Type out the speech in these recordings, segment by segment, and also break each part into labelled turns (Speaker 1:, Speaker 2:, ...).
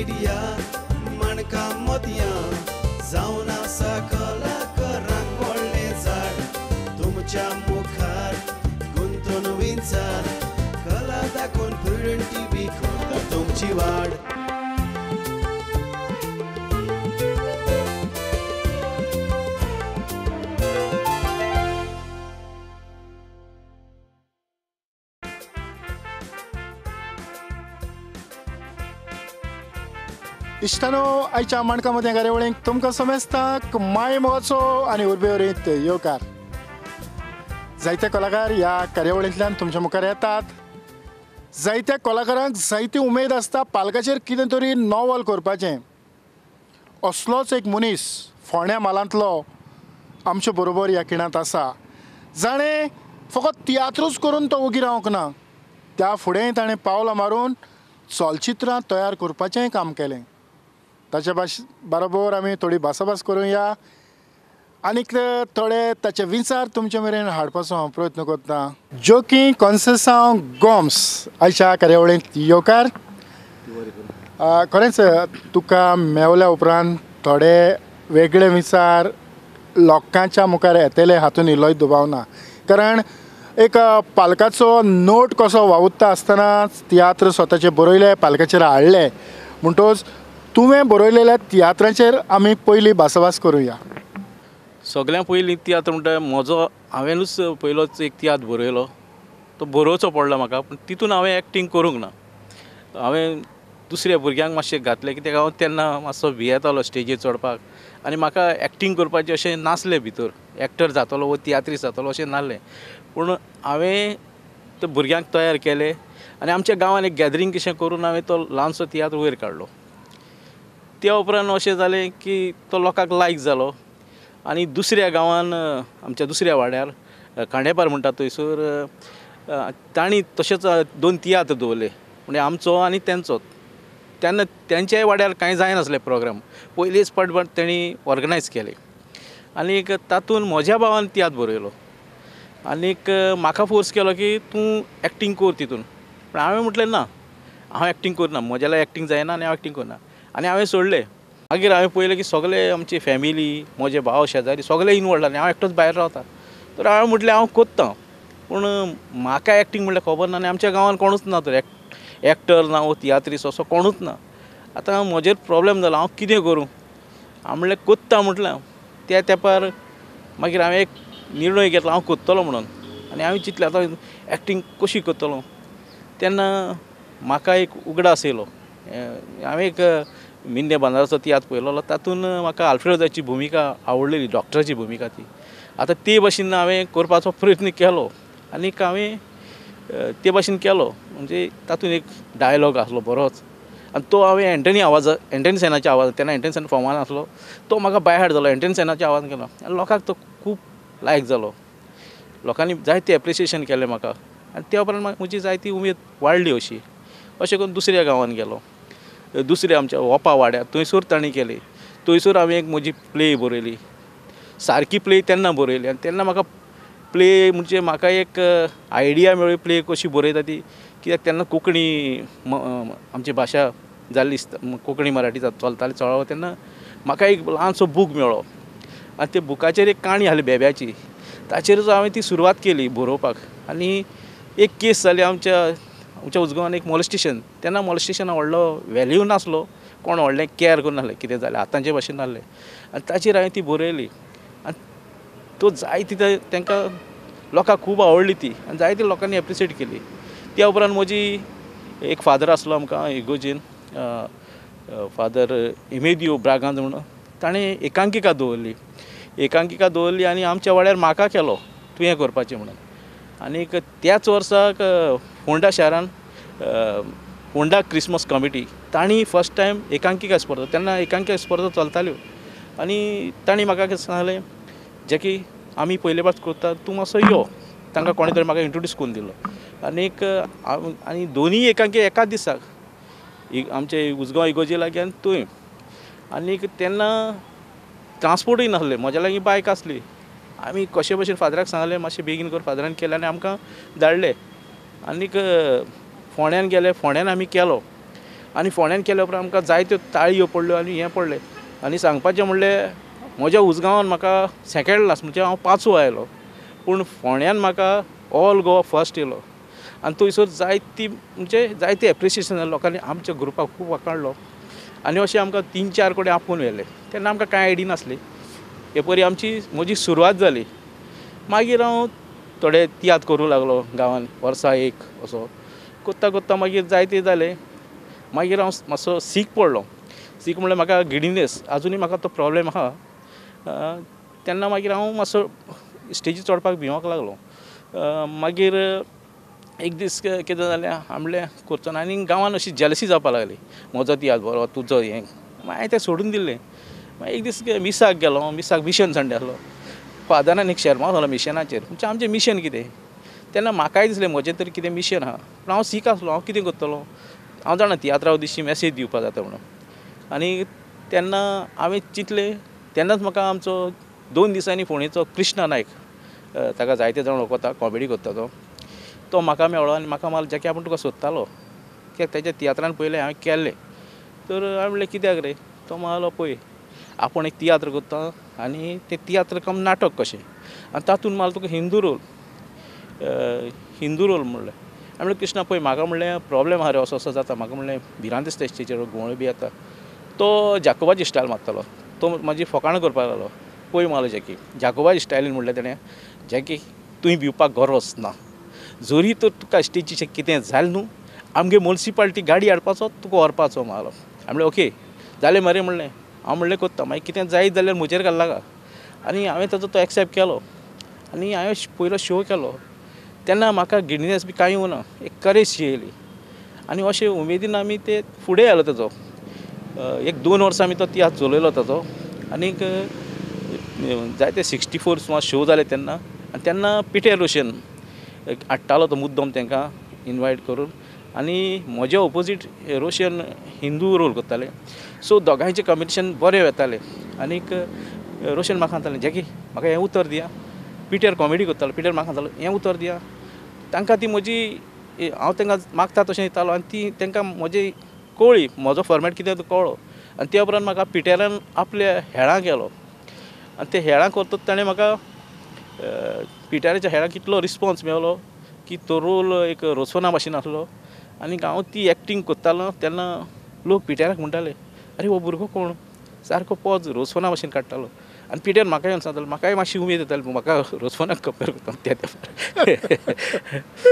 Speaker 1: Media माणका मोतयां जावन आसा कलाकारांक व्हडलें झाड तुमच्या मुखार गुंतून विंचार कला दाखोवन प्रुडंट टीव्ही करता तुमची वाड.
Speaker 2: इश्टानो आयच्या माणका मोतयां कार्यावळीक तुमकां समेस्तांक माय मोगाचो आनी उर्बेवरीत येवकार. जायते कलाकार ह्या कार्यावळींतल्यान तुमच्या मुखार येतात. जायत्या कलाकारांक जायती उमेद आसता पालकाचेर कितें तरी नॉवल करपाचें. असलोच एक मनीस फोंड्या म्हालांतलो आमचे बरोबर ह्या खिणांत आसा, जाणें फकत तियात्रूच करून तो ओगी रावंक ना, त्या फुडें ताणें पावलां मारून चलचित्रां तयार करपाचेंय काम केलें. ताच्या बरोबर आमी थोडी भासाभास करुया आनीक थोडे ताचे विचार तुमचे मेरेन हाडपाचो हांव प्रयत्न करता. जोकी कॉन्सेसांव गोम्स आयच्या कार्यावळींत येवकार. खरेंच तुका मेवल्या उपरांत थोडे वेगळे विचार लोकांच्या मुखार येतले हातून इल्लोय दुबाव ना, कारण एक पालकाचो नोट कसो वावुरता आसतना तियात्र स्वताचे बरयले, पालकाचेर हाडले, म्हणटकच तुवें बरयलेल्या तियात्राचेर आमी पयलीं भासाभास करुया.
Speaker 3: सगळ्यां पयलीं तियात्र म्हणटा म्हजो हांवेंनूच पयलोच एक तियात्र बरयलो, तो बरोवचो पडलो म्हाका, पूण तितून हांवें एक्टींग करूंक ना. हांवें दुसऱ्या भुरग्यांक मातशें घातलें कित्याक हांव तेन्ना मातसो भियेतालो स्टेजीर चडपाक आनी म्हाका एक्टींग करपाचें अशें नासलें, भितर एक्टर जातलो वो तियात्रीस्त जातलो अशें नासलें. पूण हांवें ते भुरग्यांक तयार केले आनी आमच्या गांवांत एक गॅदरींग कशें करून हांवें तो ल्हानसो तियात्र वयर काडलो. त्या उपरांत अशें जालें की तो लोकांक लायक जालो आनी दुसऱ्या गांवान आमच्या दुसऱ्या वाड्यार खांडेपार म्हणटा थंयसर तांणी तशेंच दोन तियात्र दवरले, म्हणजे आमचो आनी तेंचो. तेन्ना तेंच्याय वाड्यार कांय जायनासलें प्रोग्राम, पयलीच पाट तेणी ऑर्गनायज केले आनीक तातूंत म्हज्या भावान तियात्र बरयलो आनीक म्हाका फोर्स केलो की तूं एक्टींग कर तितून. पूण हांवें म्हटलें ना, हांव एक्टींग करना, म्हज्या लागीं एक्टींग जायना आनी हांव एक्टींग करना, आनी हांवें सोडलें. मागीर हांवें पळयलें की सगळे आमची फॅमिली, म्हजे भाव, शेजारी सगळे इनवॉल्ड आनी हांव एकटोच भायर रावता. तर हांवें म्हटलें हांव कोत्ता, पूण म्हाका एक्टींग म्हणल्यार खबर ना आनी आमच्या गांवांत कोणूच ना, तर एक्टर ना वो तियात्रीस्त असो कोणूच ना. आतां म्हजेर प्रोब्लेम जालो, हांव कितें करूं? हांव म्हणलें कोत्ता म्हटलें. त्या तेंपार मागीर हांवें एक निर्णय घेतलो हांव कोत्तलो म्हणून, आनी हांवें चिंतलें आतां एक्टींग कशी करतलो. तेन्ना म्हाका एक उगडास येयलो, हांवें एक मिंदे बांदाराचो तियात्र पळयलो, तातूंत म्हाका आल्फ्रेदाची भुमिका आवडलेली, डॉक्टराची भुमिका ती. आतां ते भाशेन हांवें करपाचो प्रयत्न केलो आनीक हांवें ते भाशेन केलो, म्हणजे तातूंत एक डायलॉग आसलो बरोच आनी तो हांवें एंटनी आवाज, एंटनी सेनाच्या आवाज, तेन्ना एंटनी सेन फॉमान आसलो, तो म्हाका बायहार्ट जालो, एंटनी सेनाच्या आवाजान केलो आनी लोकांक तो खूब लायक जालो, लोकांनी जायते एप्रिसिएशन केलें म्हाका आनी त्या उपरांत म्हजी जायती उमेद वाडली. अशी अशें करून दुसऱ्या गांवांत गेलो, दुसऱ्या आमच्या ओपा वाड्यार थंयसर तांणी केली, थंयसर हांवें एक म्हजी प्ले बरयली, सारकी प्ले तेन्ना बरयली आनी तेन्ना म्हाका प्ले म्हणजे म्हाका एक आयडिया मेळ्ळी प्ले कशी बरयता ती, कित्याक तेन्ना कोंकणी आमची भाशा जाल्ली, कोंकणी मराठी चलताली चळवळ, तेन्ना म्हाका एक ल्हानसो बूक मेळ्ळो आनी त्या बुकाचेर एक काणी आसली बेब्याची, ताचेरच हांवें ती सुरवात केली बरोवपाक. आनी एक केस जाली आमच्या आमच्या उजगांवान एक मॉलेस्टेशन, तेन्ना मॉलेस्टेशना व्हडलो वेल्यू नासलो, कोण व्हडलें कॅर करून नासलें कितें जालें, आतांचे भाशेन नासलें, आनी ताचेर हांवें ती बरयली आनी तो जायती तांकां लोकांक खूब आवडली ती आनी जायते लोकांनी एप्रिसिएट केली. त्या उपरांत म्हजी एक फादर आसलो आमकां इगोजीन, फादर इमेदियो ब्रागांज म्हणून, ताणें एकांकिका दवरली, एकांकिका दवरली आनी आमच्या वाड्यार म्हाका केलो तुवें करपाचें म्हणून. आनीक त्याच वर्साक फोंडा शारान फोंडा क्रिसमस कमिटी तांणी फर्स्ट टायम एकांकिका स्पर्धा, तेन्ना एकांकिका स्पर्धा चलताल्यो आनी तांणी म्हाका सांगलें जेकी आमी पयले पावट करता, तूं मातसो यो, तांकां कोणें तरी म्हाका इंट्रोड्यूस करून दिलो. आनीक आनी दोनूय एकांकी एकाच दिसाक आमचे उजगांव इगोर्जे लागीं आनी थंय. आनीक तेन्ना ट्रांसपोर्टूय नासलें, म्हज्या लागीं बायक आसली, आमी कशे भशेन फादराक सांगलें मातशें बेगीन कर, फादरान केलें आनी आमकां धाडले. आनीक फोंड्यान गेले, फोंड्यान आमी केलो आनी फोंड्यान केल्या उपरांत आमकां जायत्यो ताळयो पडल्यो आनी हें पडलें. आनी सांगपाचें म्हणल्यार म्हज्या उजगांवान म्हाका सेकेंड लास्ट म्हणजे हांव पांचवो आयलो, पूण फोंड्यान म्हाका ऑल गोवा फर्स्ट येयलो. आनी थंयसर जायती म्हणजे जायते एप्रिसिएशन जालें, लोकांनी आमच्या ग्रुपाक खूब वाखाणलो आनी अशें आमकां 3-4 कडेन आपोवन व्हेले. तेन्ना आमकां कांय आयडिया नासली. हे परी आमची म्हजी सुरवात जाली. मागीर हांव थोडे तियात्र करूं लागलो गांवांत, वर्सा एक असो करता करता मागीर जायते जाले. मागीर हांव मातसो सीक पडलो. सीक म्हणल्यार म्हाका गिडिनेस, आजुनूय म्हाका तो प्रोब्लेम आहा. तेन्ना मागीर हांव मातसो स्टेजीर चडपाक भिवंक लागलो. मागीर एक दीस कितें जालें, हांव म्हणलें करचो ना. आनी गांवांत अशी जेलसी जावपाक लागली, म्हजो तियात्र बरो, तुजो हें. मागीर तें सोडून दिलें. मागीर एक दीस मिसाक गेलो, मिसाक मिशन संडे आसलो. फादरान एक शेरमांव जालो मिशनाचेर, म्हणजे आमचें मिशन कितें. तेन्ना म्हाकाय दिसलें म्हजें तरी कितें मिशन आहा, पूण हांव सीक आसलो, हांव कितें करतलो, हांव जाणा तियात्रा दिशी मॅसेज दिवपाक जाता म्हणून. आनी तेन्ना हांवें चिंतलें, तेन्नाच म्हाका आमचो 2 दिसांनी फोंडेचो कृष्णा नायक, ताका जायते जाण वळखता, कॉमेडी करता तो, तो म्हाका मेळ्ळो आनी म्हाका माल जेके आपूण तुका सोदतालो, कित्याक तेज्या तियात्रान पयलें हांवें केल्लें. तर हांवें म्हणलें कित्याक रे, तो म्हणलो पळय आपूण एक तियात्र करता आनी तें तियात्र कम नाटक कशें, आनी तातूंत म्हाका तुका हिंदू रोल, हिंदू रोल म्हणलें. हांवें म्हणलें कृष्णा पळय म्हाका म्हणलें प्रोब्लेम आहा रे, असो असो जाता, म्हाका म्हणलें भिरांत दिसता स्टेजीर, घुंवळ बी येता. तो जाकोबाची स्टायल मारतालो, तो म्हाजी फकाणां करपाक लागलो. पळय मारलो जॅकी, जाकोबाची स्टायलीन म्हणलें तेणें, जॅकी तुवें भिवपाक गरज ना, जरी तर तुका स्टेजीचें कितें जालें न्हू, आमगे मुन्सिपाल्टी गाडी हाडपाचो तुका व्हरपाचो मारलो. हांवें म्हणलें ओके जालें मरे म्हणलें, हांव म्हणलें करता, मागीर कितें जायत जाल्यार म्हजेर घाल नाका. आनी हांवें ताजो तो एक्सेप्ट केलो आनी हांवें पयलो शो केलो. तेन्ना म्हाका गिडनेस बी कांय येवना, एक करेज शी येयली आनी अशें उमेदीन आमी ते फुडें आयलो ताजो. एक 2 वर्सां आमी तो तियात्र चलयलो ताजो. आनीक जायते 64 सुमार शो जाले तेन्ना. आनी तेन्ना पिटर रोशन हाडटालो तो मुद्दम तांकां इनवायट करून, आनी म्हज्या ओपोजीट रोशन हिंदू रोल करताले. सो दोगांयचें कॉम्पिटिशन बरें वतालें. आनीक रोशन म्हाका सांगतालें जॅकी म्हाका हें उतर दिया, पिटर कॉमेडी करतालो, पिटर म्हाका सांगतालो हें उतर दिया. तांकां ती म्हजी, हांव तांकां मागता तशें दितालो आनी ती तांकां म्हजी कळ्ळी, म्हजो फॉर्मेट कितें तो कळ्ळो. आनी त्या उपरांत म्हाका पिटरान आपल्या हेळां केलो आनी ते हेळां करतकच ताणें म्हाका पिटराच्या हेळां कितलो रिस्पोन्स मेळ्ळो की तो रोल एक रोसोना भाशेन आसलो. आनी हांव ती एक्टींग करतालो तेन्ना लोक पिटराक म्हणटाले अरे हो भुरगो कोण, सारको पोज रोसोना भाशेन काडटालो. आनी पिटर म्हाका येवन सांगतालो, म्हाकाय मातशी उमेद येताली, म्हाका रोसोनाक कंपेर करता त्या तेंपार.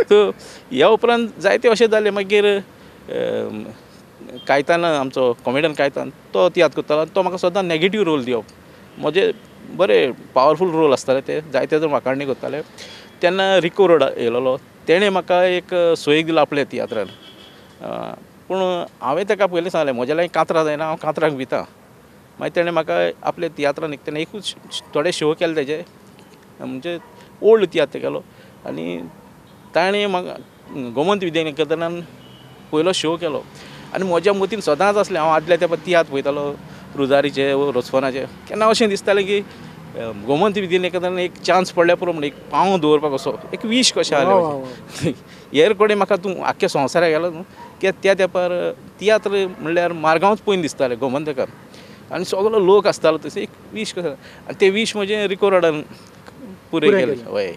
Speaker 3: सो ह्या उपरांत जायते अशें जालें. मागीर कायतान, आमचो कॉमेडियन कायतान, तो तियात्र करतालो, तो म्हाका सदां नेगेटीव रोल दिवप, म्हजे बरे पावरफूल रोल आसताले ते, जायते जाण वाखाणणी करताले. तेन्ना रिको रोड येयलेलो, तेणें म्हाका एक सोयीक दिलो आपल्या तियात्रान. पूण हांवें ताका पयलीं सांगलें म्हज्या लागीं कांतरां जायना, हांव कांतरांक भिता. मागीर तेणें म्हाका आपल्या तियात्रान एक तेणें एकूच थोडे शो केले तेजे, म्हणजे ओल्ड तियात्र केलो. आनी ताणें म्हाका गोमंत विद्यानिकेतनान पयलो शो केलो. आनी म्हज्या मतीन सदांच आसलें, हांव आदल्या तेंपार तियात्र पळयतालो रुजारीचे, रोसफोनाचे, केन्ना अशें दिसतालें की गोमंत विद्यानिकेतनान एक चान्स पडल्यार पुरो म्हण एक पांव दवरपाक असो एक वीश कशें आसलें. हेर कडेन म्हाका तूं आख्ख्या संवसाराक गेलो न्हू, कित्याक त्या तेंपार तियात्र म्हणल्यार मारगांवच पयलीं दिसतालें गोमंतकार, आनी सगलो लोक आसतालो तसो एक वीश कसो, आनी ते वीश म्हजें रिको रोडान पुरें केलें. हय.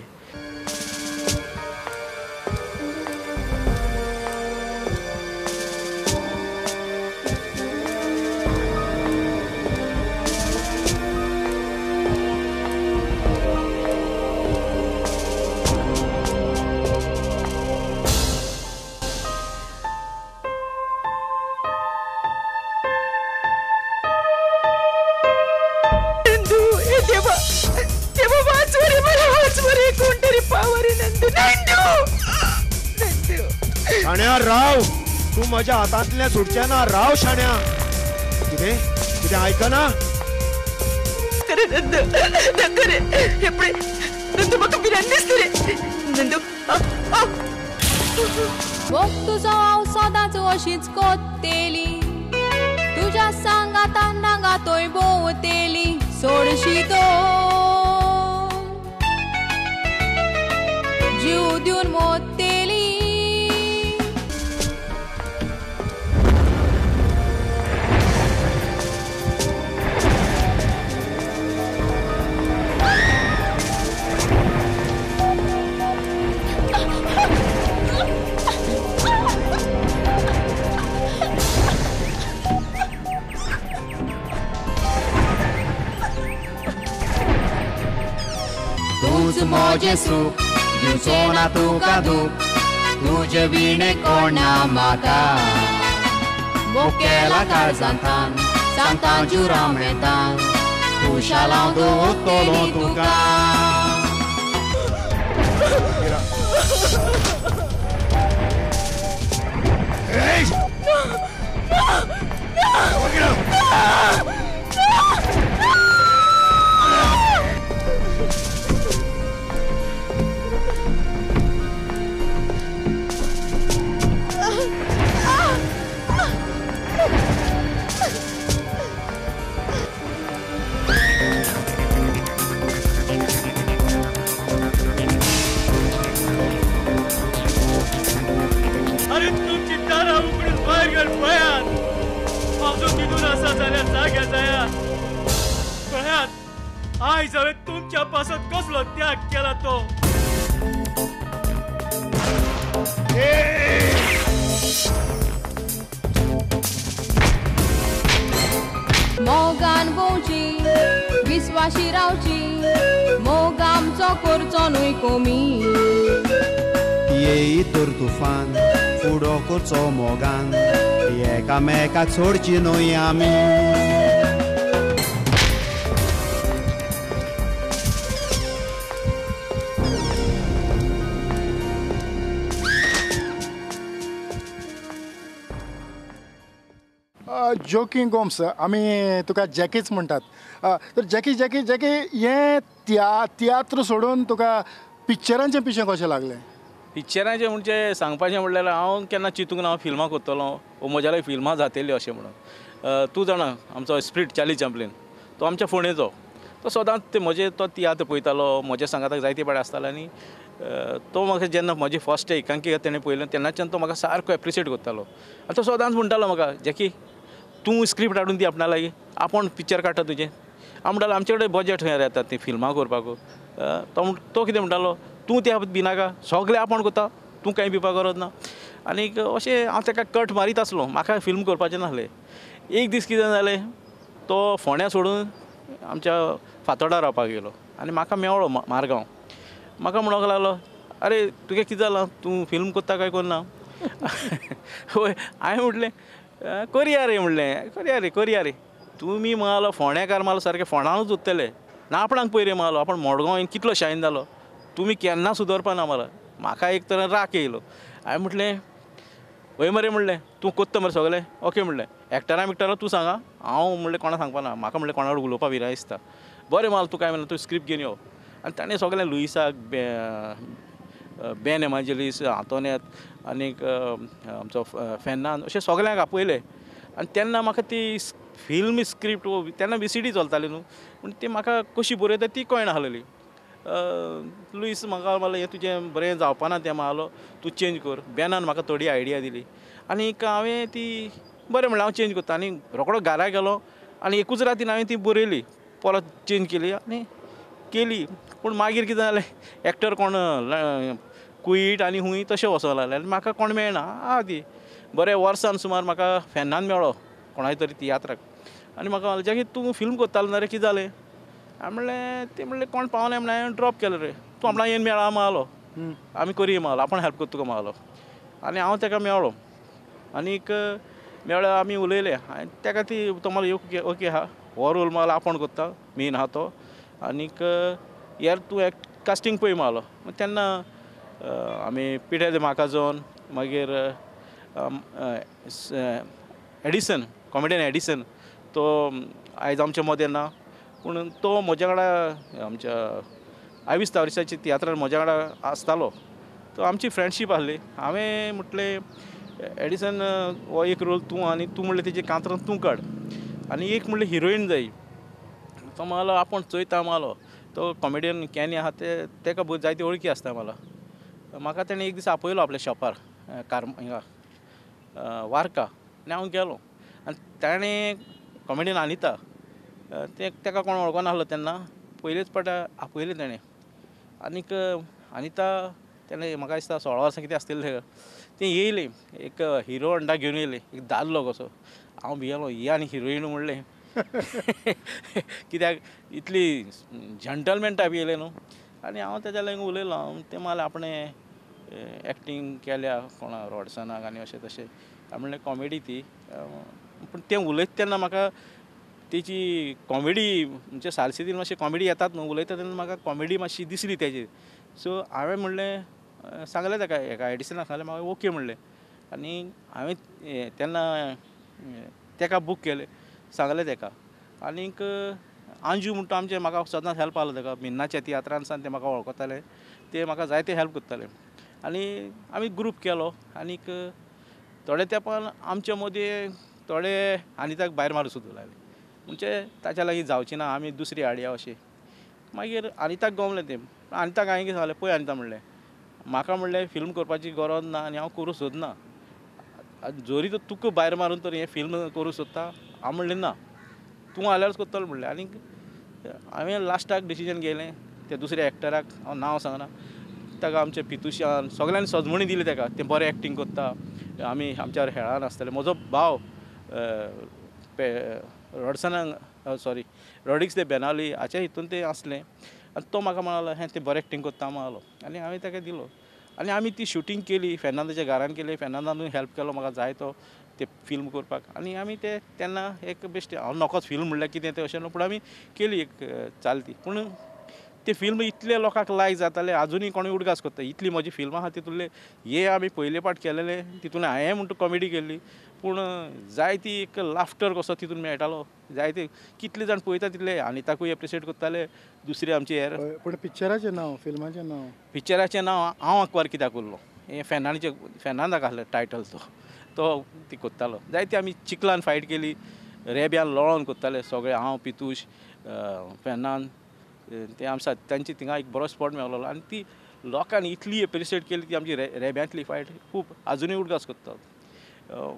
Speaker 1: शाण्या राव, तूं म्हज्या हातांतल्यान सुटचें ना, राव शाण्या. कितें कितें आयकना?
Speaker 4: नंदू नंदू रे, हे पळय नंदू, म्हाका भिरांत दिसता रे नंदू.
Speaker 5: मोग तुजो हांव सदांच अशीच कोत्तेली, तुज्या सांगातान नांगातोय भोंवतेली, सोडशी तो जीव दिवन मोत्तेली. म्हजें सूख दिवचो ना तुका दूख तुजे विणे कोण ना म्हाका मोग केला काळजांतान सांगता जुरामेंतान खुशाल हांव दवरतलो तुका.
Speaker 6: अरे तुमची दारां उगडून भायर घाल पळयात हांव तितून आसा जाल्यार जाग्या जायात पळयात आयज हांवें तुमच्या पासत कसलो त्याग केला तो.
Speaker 5: मोगान भोंवची विस्वाशी रावची मोग आमचो करचो न्हय कमी.
Speaker 1: येई तर तुफान फुडो करचो मोगान एकामेकाक सोडची न्हय आमी.
Speaker 2: जोकींग गोम्स आमी तुका जॅकीच म्हणटात तर जॅकी जॅकी जॅकी हें तियात्र सोडून तुका पिक्चरांचें पिशें कशें लागलें?
Speaker 3: पिक्चरांचें म्हणजे सांगपाचें म्हणल्यार हांव केन्ना चिंतूंक ना हांव फिल्मां करतलो वो म्हज्या लागीं फिल्मां जातलीं अशें म्हणून. तूं जाणा आमचो स्प्रीट चार्ली चॅपलिन तो आमच्या फोंडेचो तो सदांच ते म्हजे तो तियात्र पळयतालो म्हज्या सांगाताक जायते पाडे आसतालो आनी तो म्हाका जेन्ना म्हजी फर्स्ट एकांकी तेणें पळयलें तेन्नाच्यान तो म्हाका सारको एप्रिशिएट करतालो आनी तो सदांच म्हणटालो म्हाका जॅकी तूं स्क्रिप्ट हाडून दी आपणा लागीं आपूण पिक्चर काडटा तुजें. हांव म्हणटालो आमचे कडेन बजट खंय येतात ती फिल्मां करपाक. तो कितें म्हणटालो तूं त्या भिनाका सगळें आपूण करता तूं कांय भिवपाक गरज ना. आनीक अशें हांव ताका कट मारीत आसलो म्हाका फिल्म करपाचें नासलें. एक दीस कितें जालें तो फोंड्या सोडून आमच्या फातोडा रावपाक गेलो आनी म्हाका मेवळो मारगांव. म्हाका म्हणूंक लागलो अरे तुगे कितें जालां तूं फिल्म करता काय करना? हय हांवें म्हटलें करया रे म्हणलें करया रे करया रे तुमी म्हणालो फोंड्याकार मालो सारकें फोंडानूच उरतले ना आपणाक पळय रे म्हणालो आपूण मडगांव कितलो शायन जालो तुमी केन्ना सुदरपा ना मला. म्हाका एक तर राग येयलो हांवें म्हटलें हय मरे म्हणलें तूं कोत्ता मरे सगळें ओके म्हणलें एक्टरा बिक्टरा तूं सांगा हांव म्हणलें कोणा सांगपा ना म्हाका म्हणलें कोणा कडेन उलोवपा भिरांत दिसता. बरें माल तूं काय म्हणलें तूं स्क्रिप्ट घेवन यो. आनी ताणें सगळें लुईसाक बेन एमाजेलीस आंतोनेत आनीक आमचो फेर्नांद अशें सगळ्यांक आपयलें आनी तेन्ना म्हाका ती फिल्म स्क्रिप्ट तेन्ना VCD चलताली न्हू पूण ती म्हाका कशी बरयता ती कळना आसलेली. लुईस म्हाका म्हणलें हें तुजें बरें जावपा ना तें म्हालो तूं चेंज कर. बेनान म्हाका थोडी आयडिया दिली आनीक हांवें ती बरें म्हणलें हांव चेंज करता आनी रोकडो घरा गेलो आनी एकूच रातीन हांवें ती बरयली परत चेंज केली आनी केली. पूण मागीर कितें जालें एक्टर कोण कुईट आनी हुंय तशें वचोंक लागलें आनी म्हाका कोण मेळना आहा ती बरें वर्सान सुमार म्हाका फेर्नांद मेळ्ळो कोणाय तरी तियात्राक आनी म्हाका म्हणलें जॅकी तूं फिल्म करतालो ना रे कितें जालें? हांवें म्हणलें तें म्हणलें कोण पावना म्हणलें हांवें ड्रॉप केलें रे तूं आपणा येवन मेळा म्हालो आमी करया म्हालो आपूण हेल्प करता तुका म्हालो. आनी हांव ताका मेळ्ळो आनीक मेळ्ळो आमी उलयले आनी ताका ती तो म्हाका ओके ओके आहा हो रोल म्हाका आपूण करता मेन आहा तो आनीक यार तूं एक कास्टींग पळय म्हालो. तेन्ना आमी पिटर माकाझोन मागीर एडिसन कॉमेडियन एडिसन तो आयज आमच्या मदें ना पूण तो म्हज्या वांगडा आमच्या आयवीस तावरिसाच्या तियात्रान म्हज्या वांगडा आसतालो तो आमची फ्रेंडशीप आसली. हांवें म्हटलें एडिसन हो एक रोल तूं आनी तूं म्हणलें तेजें कांतरान तूं काड आनी एक म्हणलें हिरोइन जाय. तो म्हालो आपूण चोयता म्हालो तो कॉमेडियन कॅनी आहा ते ताका जायती वळखी आसता म्हाका. म्हाका तेणें एक दीस आपयलो आपल्या शॉपार कार हिंगा वार्का आनी हांव गेलो आनी ताणें कॉमेडियन अनिता तें ताका कोण वळखनासलो तेन्ना पयलेच पाट आपयलें तेणें आनीक अनिता तेणें म्हाका दिसता 16 वर्सां कितें आसतलें तें येयलें एक हिरो होंडा घेवन येयलें एक दादलो कसो. हांव भियेलो ही आनी हिरोइन म्हणलें कित्याक इतली जंटलमॅन टायप येयलें न्हू. आनी हांव तेज्या लागीं उलयलो तें मागीर आपणें एक्टींग केल्या कोणा रॉडसनाक आनी अशें तशें म्हणलें कॉमेडी ती पूण तें उलयता तेन्ना म्हाका तेची कॉमेडी म्हणजे सालसेदीन मातशें कॉमेडी येतात न्हू उलयता तेन्ना म्हाका कॉमेडी मातशी दिसली तेजी सो हांवें म्हणलें सांगलें ताका एका एडिसनाक सांगलें म्हाका ओके म्हणलें आनी हांवें तेन्ना तेका बूक केलें सांगलें तेका आनीक आंजू म्हणटा आमचें म्हाका सदांच हेल्प आसलो तेका मिन्नाच्या तियात्रान सावन ते म्हाका वळखताले ते म्हाका जायते हेल्प करताले आनी आमी ग्रूप केलो आनीक थोडे तेंपान आमचे मदीं थोडे आनिताक भायर मारूंक सुद्दां लागले म्हणजे ताच्या लागीं जावची ना आमी दुसरी हाडया अशें मागीर आनिताक गमलें तें आनिताक हांवें कितें सांगलें पळय आनिता म्हणलें म्हाका म्हणलें फिल्म करपाची गरज ना आनी हांव करूंक सोदना जरी तर तुका भायर मारून तर हें फिल्म करूंक सोदता हांव म्हणलें ना तूं आल्यारूच करतलो म्हणलें आनी हांवें लास्टाक डिसिजन घेयलें त्या दुसऱ्या एक्टराक हांव नांव सांगना ताका आमच्या पितुशान सगळ्यांनी सजमणी दिली ताका तें बरें एक्टींग करता आमी आमच्या हेळान आसतले म्हजो भाव रॉडसनाक सॉरी रॉडिक्स दे बेनावली हाच्या हितून तें आसलें आनी तो म्हाका म्हणालो हें तें बरें एक्टींग करता म्हणालो आनी हांवें ताका दिलो आनी आमी ती शुटींग केली फेर्नांदाच्या घरान केली फेर्नांदानूय हेल्प केलो म्हाका जाय तो ते फिल्म करपाक आनी आमी ते तेन्ना एक बेश्टें हांव नकोच फिल्म म्हणल्यार कितें तें अशें न्हू पूण आमी केली एक चालती पूण ते फिल्म इतले लोकांक लायक जाताले आजुनूय कोणूय उडगास करता इतली म्हजी फिल्मां आहा तितूंतले हे आमी पयले पाट केलेले तितून हांवें म्हणटा कॉमेडी केल्ली पूण जायती एक लाफ्टर कसो तितून मेळटालो जायते कितले जाण पळयता तितले आनिताकूय एप्रिशिएट करताले दुसरे आमचे हेर
Speaker 2: पूण पिक्चराचें नांव फिल्माचें नांव
Speaker 3: पिक्चराचें नांव हांव आंकवार कित्याक उरलो हें फेर्नांदाचें फेर्नांदाक आसलें टायटल तो तो ती करतालो जायते आमी चिखलान फायट केली रेब्यान लोळोन करताले सगळे हांव पितूश फेर्नांद ते आमच्या तांची थिंगा एक बरो स्पॉट मेळलो आनी ती लोकांनी इतली एप्रिशिएट केली ती आमची रेब्यांतली फायट खूब आजुनूय उडगास करतात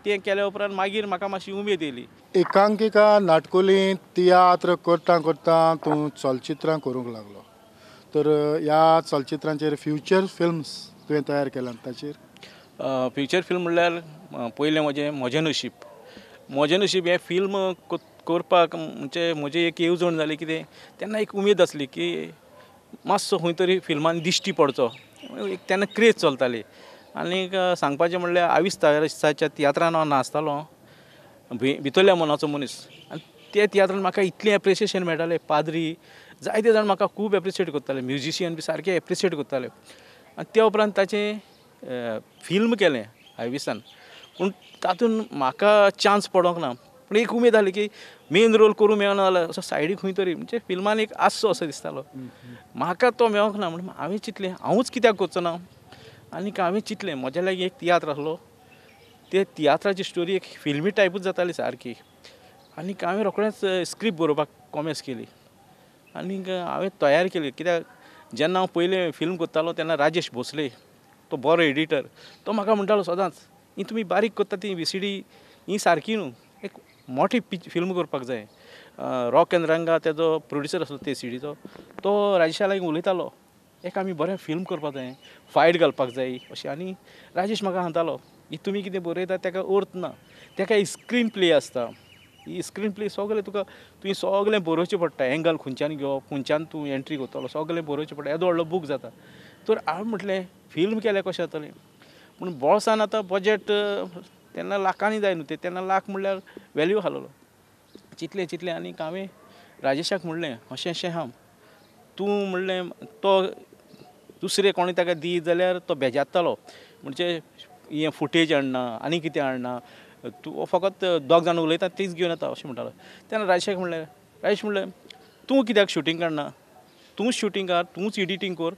Speaker 3: तें केल्या उपरांत मागीर म्हाका मातशी उमेद येयली
Speaker 2: एकांकिका नाटकुली तियात्र करता करता तूं चलचित्रां करूंक लागलो तर ह्या चलचित्रांचेर फ्युचर फिल्म्स तुवें तयार केल्यात ताचेर
Speaker 3: फ्युचर फिल्म म्हणल्यार पयलें म्हजें म्हजें नशीब म्हजें नशीब हें फिल्म करपाक म्हणजे म्हजी एक येवजण जाली कितें तेन्ना एक उमेद आसली की मातसो खंय तरी फिल्मान दिश्टी पडचो एक तेन्ना क्रेज चलताली आनीक सांगपाचें म्हणल्यार आवीस तावरेसाच्या तियात्रान हांव नाचतालो भितरल्या मनाचो मनीस आनी त्या तियात्रान म्हाका इतलें एप्रिसिएशन मेळटालें पाद्री जायते जाण म्हाका खूब एप्रिशिएट करताले म्युजिशियन बी सारके एप्रिशिएट करताले आनी त्या उपरांत ताचें फिल्म केलें आयविसान पूण तातूंत म्हाका चान्स पडोंक ना पूण एक उमेद जाली की मेन रोल करूंक मेळना जाल्यार असो सायडीक खंय तरी म्हणजे फिल्मान एक आसचो असो दिसतालो म्हाका तो मेळोंक ना म्हणून हांवें चिंतलें हांवूच कित्याक करचो ना आनीक हांवें चिंतलें म्हज्या लागीं एक तियात्र आसलो ते तियात्राची स्टोरी एक फिल्मी टायपूच जाताली सारकी आनीक हांवें रोखडेंच स्क्रिप्ट बरोवपाक कॉमेस केली आनीक हांवें तयार केली कित्याक जेन्ना हांव पयलें फिल्म करतालो तेन्ना राजेश भोसले तो बरो एडिटर तो म्हाका म्हणटालो सदांच ही तुमी बारीक करता ती VCD ही सारकी न्हू एक मोठी फिल्म करपाक जाय रॉक एंड रंगा तेजो प्रोड्युसर आसलो ते सिडीचो तो राजेशा लागीं उलयतालो एक आमी बरें फिल्म करपाक जाय फायट घालपाक जाय अशें आनी राजेश म्हाका सांगतालो ही तुमी कितें बरयता ताका अर्थ ना ताका एक स्क्रीन प्ले आसता ही स्क्रीन प्ले सगळें तुका तुवें सगळें बरोवचें पडटा एंगल खंयच्यान घेवप खंयच्यान तूं एंट्री करतलो सगळें बरोवचें पडटा येदो व्हडलो बूक जाता तर हांवें म्हटलें फिल्म केल्यार कशें जातलें पूण बोल्सान आतां बजट तेन्ना लाखांनी जाय न्हू तें तेन्ना लाख म्हणल्यार वेल्यू आसलेलो चिंतलें चिंतलें आनीक हांवें राजेशाक म्हणलें अशें अशें आहा तूं म्हणलें तो दुसरें कोणूय ताका दी जाल्यार तो बेजारतालो म्हणजे हें फुटेज हाडना आनी कितें हाडना तूं फकत दोग जाण उलयता तीच घेवन येता अशें म्हणटालो तेन्ना राजेशाक म्हणलें राजेश म्हणलें तूं कित्याक शुटींग काडना तूंच शुटींग काड तूंच एडिटींग कर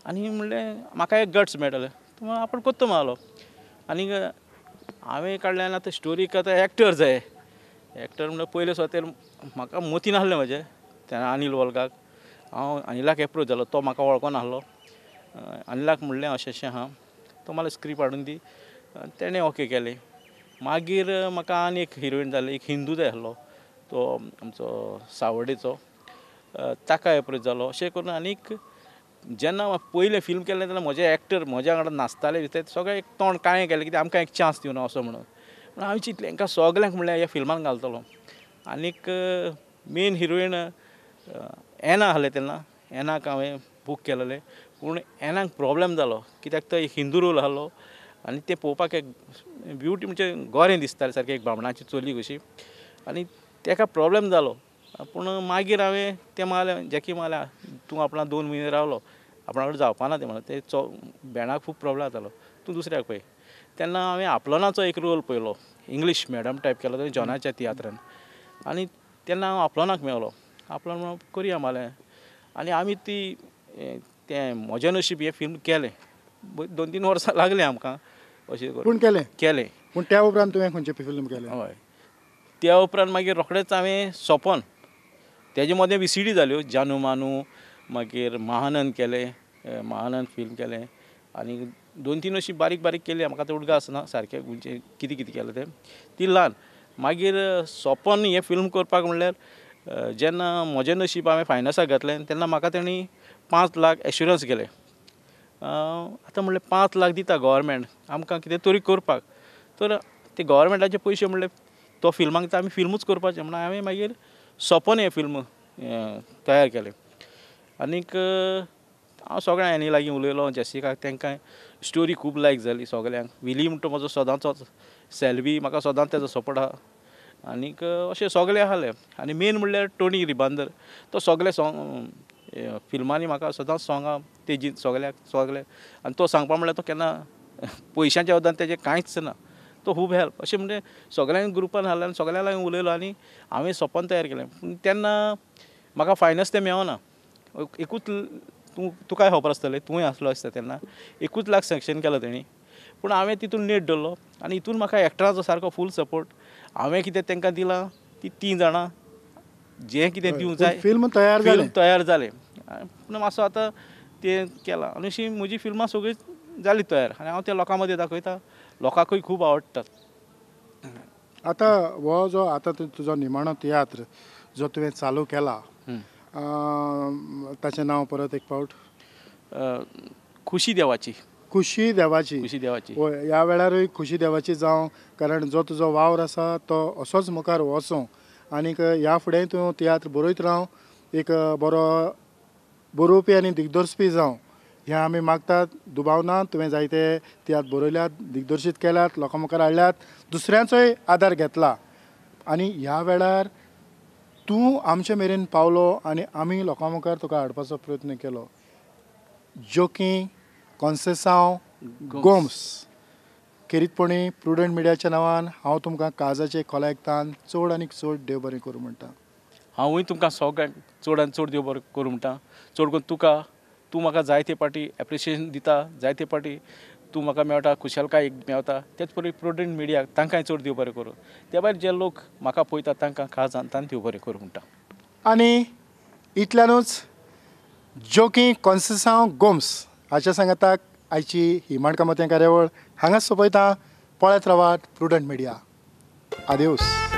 Speaker 3: आनी म्हणलें म्हाका एक गट्स मेळटले तूं आपूण करता म्हणलो आनीक हांवें काडलें आनी आतां स्टोरीक आतां एक्टर जाय एक्टर म्हणल्यार पयले सुवातेर म्हाका मतीन आसलें म्हजें तेन्ना अनिल वोल्गाक हांव अनिलाक एप्रोच जालो तो म्हाका वळखोन आसलो अनिलाक म्हणलें अशें अशें आहा तो म्हाका स्क्रिप्ट हाडून दी तेणें ओके केलें मागीर म्हाका आनी एक हिरोइन जाली एक हिंदू जाय आसलो तो आमचो सावर्डेचो ताका एप्रोच जालो अशें करून आनीक जेन्ना पयलें फिल्म केलें तेन्ना म्हजे एक्टर म्हज्या वांगडा नाचताले ते सगळे एक तोंड काळें केलें कित्याक आमकां एक चान्स दिवना असो म्हणून पूण हांवें चिंतलें हांकां सगल्यांक म्हणल्यार ह्या फिल्मान घालतलो आनीक मेन हिरोइन एना आसलें तेन्ना एनाक हांवें बूक केलेलें पूण एनाक प्रॉब्लम जालो कित्याक तो एक हिंदू रोल आहलो आनी तें पळोवपाक एक ब्युटी म्हणजे गोरें दिसतालें सारकें एक बामणाची चली कशी आनी तेका प्रॉब्लम जालो. पूण मागीर हांवें तें मागलें जॅकी मागलें तूं आपणा 2 म्हयने रावलो आपणा कडेन जावपा ना तें म्हणलें ते भेंडाक खूब प्रॉब्लम जातालो तूं दुसऱ्याक पळय. तेन्ना हांवें आपलोनाचो एक रोल पळयलो इंग्लीश मॅडम टायप केलो तो जॉनाच्या तियात्रान आनी तेन्ना हांव आपलोनाक मेवलो आपलोन म्हणून करुया मागलें आनी आमी ती तें म्हजें नशीब हें फिल्म केलें 2-3 वर्सां लागलीं आमकां अशें करून
Speaker 2: केलें
Speaker 3: केलें.
Speaker 2: पूण त्या उपरांत तुवें खंयचें फिल्म केलें?
Speaker 3: हय त्या उपरांत मागीर रोखडेंच हांवें सोपन तेजे मदें VCD जाल्यो जानू मानू मागीर महानंद केलें महानंद फिल्म केलें आनी 2-3 अशी बारीक बारीक केली म्हाका आतां उडगास ना सारकें म्हणजे कितें कितें केलें तें ती ल्हान. मागीर सोपन हें फिल्म करपाक म्हणल्यार जेन्ना म्हजें नशीब हांवें फायनान्साक घातलें तेन्ना म्हाका तेणी 5 लाख एश्युरंस केलें. आतां म्हणलें 5 लाख दिता गव्हर्मेंट आमकां कितें तरी करपाक तर ते गव्हर्मेंटाचे पयशे म्हणले तो फिल्माक आमी फिल्मूच करपाचें म्हणून हांवें मागीर सोपन हें फिल्म तयार केलें. आनीक हांव सगळ्यां एनी लागीं उलयलो जेसिकाक तांकां स्टोरी खूब लायक जाली सगळ्यांक. विली म्हणटा म्हजो सदांचोच सेल्वी म्हाका सदांच तेजो सपोर्ट आहा आनीक अशें सगळे आसले. आनी मेन म्हणल्यार टोनी रिबांदर तो सगळे सॉंग फिल्मांनी म्हाका सदांच सोंगां तेजी सगळ्याक सगळे आनी तो सांगपा म्हणल्यार तो केन्ना पयशांच्या वदान तेजें कांयच ना तो खूब हेल्प अशें म्हणजे सगळ्यांक ग्रुपान हाडलें आनी सगळ्यां लागीं उलयलो आनी हांवें सपन तयार केलें. पूण तेन्ना म्हाका फायनान्स तें मेळना एकूच तूं तुकाय खबर आसतलें तूंय आसलो आसता तेन्ना 1 लाख सँक्शन केलो तेणी पूण हांवें तितून नेट धरलो आनी हितून म्हाका एक्टराचो सारको फूल सपोर्ट हांवें कितें तांकां दिलां ती 3 जाणां जें कितें दिवंक जाय
Speaker 2: फिल्म तयार जालें
Speaker 3: तयार जालें. पूण मातसो आतां तें केलां आनी अशी म्हजी फिल्मां सगळीं जालीं तयार आनी हांव त्या लोकां मदीं दाखयता लोकांकूय खूब आवडटात.
Speaker 2: आतां हो जो आतां तुजो निमाणो तियात्र जो तुवें चालू केला ताचें नांव परत एक फावट?
Speaker 3: खुशी देवाची.
Speaker 2: खुशी देवाची.
Speaker 3: खुशी देवाची.
Speaker 2: हय ह्या वेळारूय खुशी देवाची जावं कारण जो तुजो वावर आसा तो असोच मुखार वचूं आनीक ह्या फुडें तूं तियात्र बरयत राव एक बरो बरोवपी आनी दिग्दर्शपी जावं हें आमी मागतात. दुबाव ना तुवें जायते तियात्र बरयल्यात दिग्दर्शीत केल्यात लोकां मुखार हाडल्यात दुसऱ्यांचोय आदार घेतला आनी ह्या वेळार तूं आमचे मेरेन पावलो आनी आमी लोकां मुखार तुका हाडपाचो प्रयत्न केलो. जोकी कॉन्सेसांव गोम्स खेरीतपणी प्रुडंट मिडियाच्या नांवान हांव तुमकां काळजाचे खोलायेकतान चड आनी चड देव बरें करूं म्हणटा.
Speaker 3: हांवूय तुमकां सगळ्यांक चड आनी चड देव बरें करूं म्हणटा. चड करून तुका तूं म्हाका जायते पाटी एप्रिशिएशन दिता जायते पाटी तूं म्हाका मेळटा खुशालकाय मेळटा तेच परी प्रुडंट मिडियाक तांकांय चड देव बरें करूं. त्या भायर जे लोक म्हाका पळयतात तांकां खास जाणतान देव बरें करूं म्हणटा.
Speaker 2: आनी इतल्यानूच जोकी कॉन्सेसांव गोम्स हाच्या सांगाताक आयची ही माणकामतें कार्यावळ हांगाच सोंपयता. पळयत रावात प्रुडंट मिडिया. आदेवस.